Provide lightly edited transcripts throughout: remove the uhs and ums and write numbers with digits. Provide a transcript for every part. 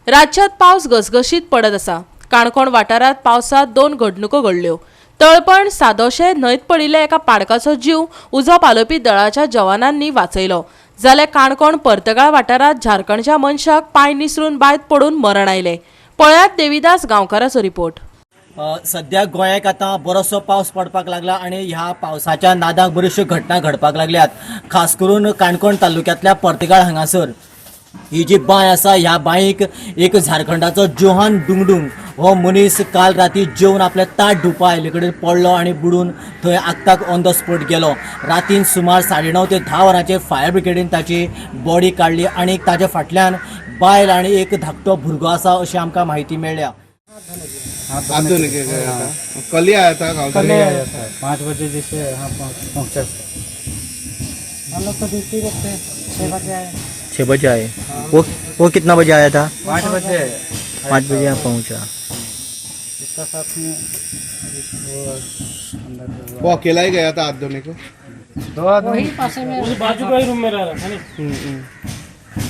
राज्यात पावस घसघशीत पडत आसा. काणकोण वाठारांत पावसांत 2 घडणुको घडल्यो. तळपण सादोशे न्हंयत पडिल्ल्या एका पाडकाचो जीव उजो पालोवपी दळाच्या जवानांनी वाचयलो, जाल्यार काणकोण पर्तगाळ वाठारांत झारखंडच्या मनशाक पांय निसरून बांयत पडून मरण आयलें. पळयात देविदास गांवकाराचो रिपोर्ट. सध्या गोंयाक आतां बरोसो पावस पडपाक लागला आनी ह्या पावसाच्या नादाक बऱ्योचश्यो घटना घडपाक लागल्यात. खास करून काणकोण तालुक्यांतल्या पर्तगाळ हांगासर ही जी बांय आसा, ह्या बांयक एक झारखंडाचो जोहान डुंगडुंग हो मनीस काल राती जेवन आपल्या ताट धुवपा आयिल्ले कडेन पडलो आनी बुडून थंय आक्ताक ऑन the spot गेलो. रातीन सुमार 9:30 ते 10 वरांचेर फायर ब्रिगेडीन ताची बॉडी काडली आनी ताच्या फाटल्यान बायल आनी एक धाकटो भुरगो आसा अशी आमकां म्हायती मेळ्ळ्या. हाथ धोने के गया था, कल ही आया था गाँव कल से? ही आया था 5 बजे, जैसे यहाँ पहुँचा था। हम लोग तो ड्यूटी रहते हैं, 6 बजे आए। 6 बजे आए। वो कितना बजे आया था? 5 बजे। 5 बजे यहाँ पहुँचा। इसका साथ में एक वो अंदर हुआ। वो अकेला ही गया था हाथ धोने को? 2 आदमी बाजू का ही रूम में रह रहा था नहीं?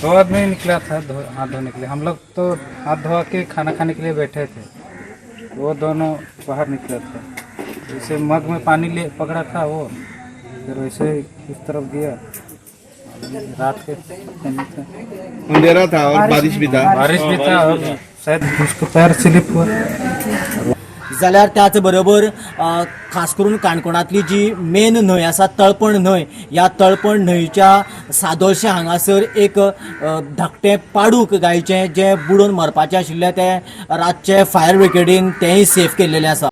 2 आदमी निकला था हाथ धोने के लिए। हम लोग तो हाथ धोआ के खाना खाने के लिए बैठे थे, वो दोनों बाहर निकले थे। जैसे मग में पानी ले पकड़ा था वो, फिर वैसे इस तरफ गया। रात के टाइम थे। अंधेरा था और बारिश भी था। बारिश भी था और शायद उसको पैर स्लिप हुआ। जाल्यार त्याच बरोबर खास करून काणकोणांतली जी मेन न्हंय आसा तळपण न्हंय, ह्या तळपण न्हंयच्या सादोळशें हांगासर एक धाकटें पाडूक गायचें जें बुडून मरपाचें आशिल्लें तें रातचें फायर ब्रिगेडीन तेंय सेफ केल्लेलें आसा.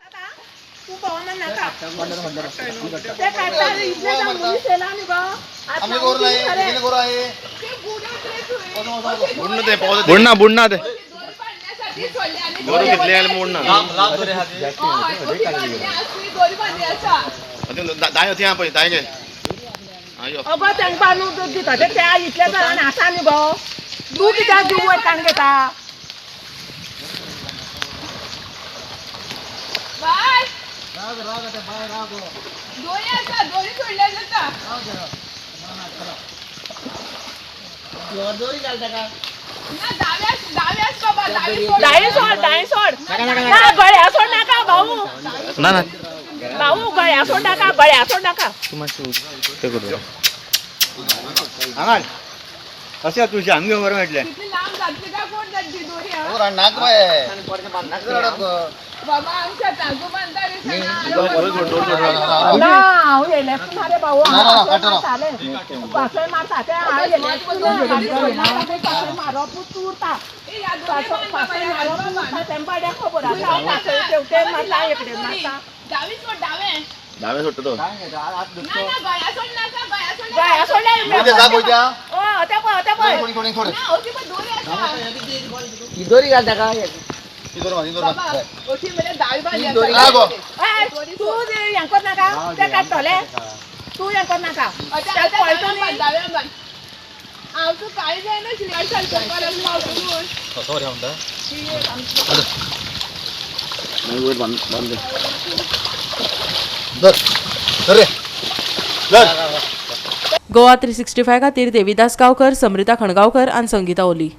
बुडना बुडना ते गोरू कितले आले मोडना दाय होती पळय दाय घे. अगो तांकां न्हू दिता ते त्या इतले जाण आसा न्हू गो, तूं कित्याक जीव वयतान घेता? दाई सोड, दाई सोड ना, गळ्या सोड नाका भाऊ. ना ना भाऊ गळ्या सोड नाका, गळ्या सोड नाका. तूं मातशें तें करूं. हांगा अशें तुळशी आमगे बरें मेळटलें. ना हांव येयलें ना रे भाऊ, पासय मारता ते. हांव येयलें, पासय मारपूच उरता, पासय मारप उरता. तें बाड्याक खबर आसा, पासय तेवटेन मारता एकडेन मारता. दावे सोडटा तो. गळ्या सोडल्या. हय तें पळय, तें पळय. तूं हें कर नाका, तें काडटलें, तूं हें कर नाका, तें पळयता न्ही. गोवा 365 खातीर देविदास गांवकर, समृता खणगांवकर आनी संगीता ओली.